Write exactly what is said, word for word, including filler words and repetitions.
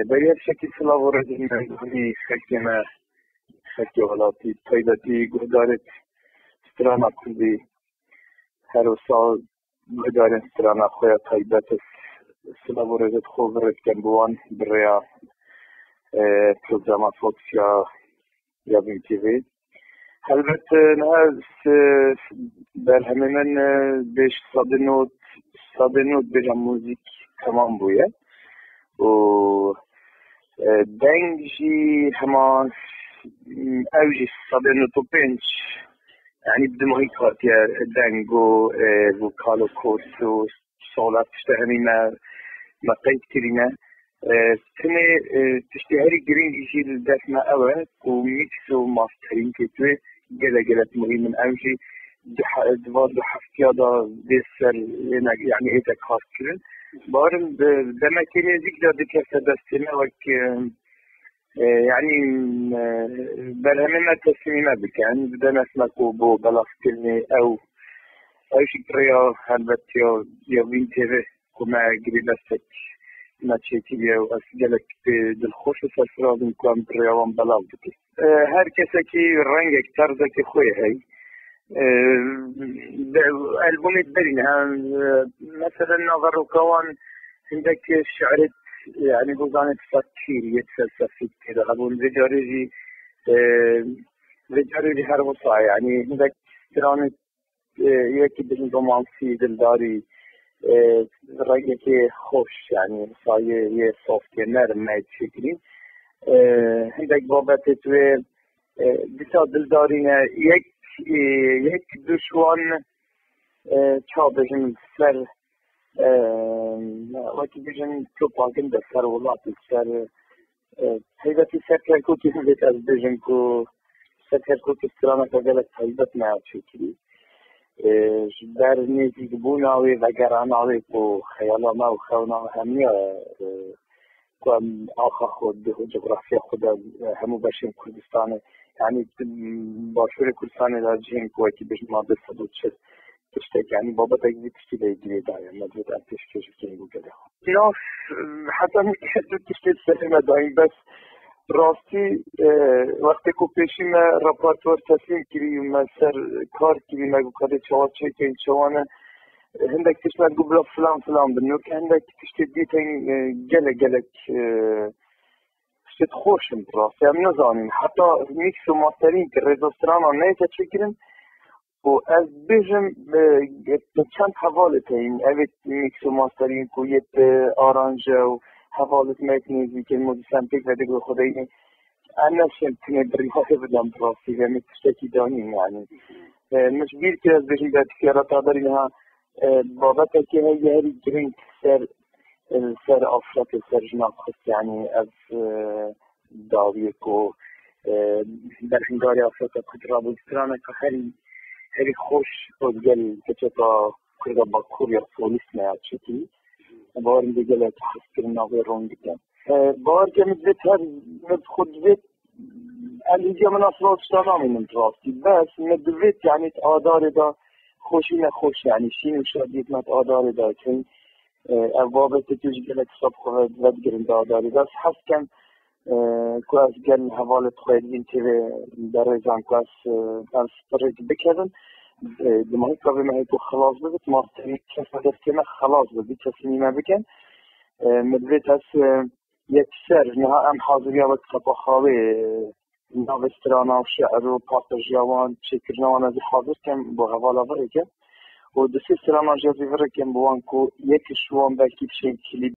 Berî her şekî silav û rêzên me li xelkê me, xelkê welatî, taybetî guhdarê strana kurdî, her wisa guhdarên strana xwe ya taybet, silav û rêzê xwe virêdikem bi wan bi rêya, e, programa Fox ya, ya Vîn T V. Helbet, e, niha s-, berhemê min, e, bêj sedê nod, sedê nod bêja muzîk temam bûye. Û, e, deng jî hema, ew jî sedê nod û pênc, yanî bi dimahî hatiye deng û, e, vokal û kors û sola tişte hemî me, me qeyd kirîne. E, tenê, e, tiştê herî girîng jî li dest me ew e ku mîks û masteringê tu yê gelek gelek muhîm in. Ew jî di he-, di van du heftiya de bê ser, yanî ête kar kirin. Barim di demekê nêzîk de dikeve destê me wek, e, e, yanî, e, berhemê me teslîmî me bikin. Bi dest me ku bo belavkirinê ew, ew jî bi rêya helbet ya, ya Vîn T V ku me girêdestek me çêkiriye û ez gelek pê dilxweş û serfiraz im ku em bi rêya wan belav dikin. E, her kesekî rengek, terzekî xwe heye. E, de-, albûmê berî niha, e, mesela naveroka wan hindek şi'rê, yanî, gozanê satîr yê felsefî tê de hebûn. Vê carê jî, e, vê carê jî her wisa, yanî, hindek stranê, e, yekî bijin romansî, dildarî, e, rengekê xweş, yanî, sayê yê softê nerm me çêkirî. E, hindek babetê tu yê, e, dîsa dildarî ne, yek, e, yek du ji wan, e, ça bijin ser, e, wekî bijin çopagin de ser welat, ser, e, taybetî ser Kerkûkê bibêt, ez bijim ku ser Kerkûkê straneke gelek taybet me ya çêkirî. E, ji ber nêzîkbûna wê, vegerana wê ku xeyala me û xewna me hemiya, e, ku em axa xwe di cografya xwe de, e, hemû beşên Kurdistanê, yanî di Başûrê Kurdistanê de cihên ku wekî bijin ma du sed û çil tiştek, yanî babetek vî tiştî de girêdayî ye, me divêt em pêşkêş bikin bo gelê xwe. Nas, heta nîke du tiştê serê me dayîn, bes rastî, e, wextê ku pêşî me repertuar teslîm kirî û me ser kar kirî, me got kadê çawa çêkin, çawa ne, hindek tişt me got bila filan filan bin. Weke hindek tiştê dîtin, e, gelek gelek, e, tiştê xweş in, bi rastî em nizanin. Heta mîks û mastering ki rêza strana neyte çêkirin û ez bêjim, e, e, çend hevalê te yîn, evê mîks û mastering ku yê, e, aranje û hevalêt me yek nêzîk in, muzîsyen pêk ve digre xwe de yîn. Em neşên tinê birînayê bidan bi rastî ve min tiştekî danîn, yanî. E, min ji bîr kir, ez bêjim, bi pisyara te derî niha, e, babetekê heye herî girîng ser, e, ser afretê, ser jina Kurd, yanî ev, e, dawiyê ku, e, berhingarê afreta Kurd rabû straneke herî, herî xweş û gel keçeta Kurda Bakur ya solîst me ya çêkirî. Bawerim vê gelek hezkirin navê rûn dikin. E, bawer ke min divêt her, min xwe divêt, em hîviya min asla tişta namînin rastî. Bes min divêt, yanî, di adarê de xweşî nexweş, yanî, şîn û şadiyê me di adarê de kin. E, ev babetê tu jî gelek sab xwe vedigirin di adarê de. Ez hez kem, e, ku ez gel hevalê xwe yê di Vîn T V berêzan ku ez, e, ev pirêk bikevin. E, dimahîka vê mehê ku xilas bibit, masterî kefa destê me xilas bibit, teslîmî me bikin. E, min divêt ez, e, yekser, niha em haziriya wek Sepa Xawê, e, navê strana û şi'ir û partajiya wan, çêkirina wan ez ê hazir kem bo hevala virêke. Û di sê strana jî ez ê virêkem bi wan ku yek ji wan belkî dişên klîp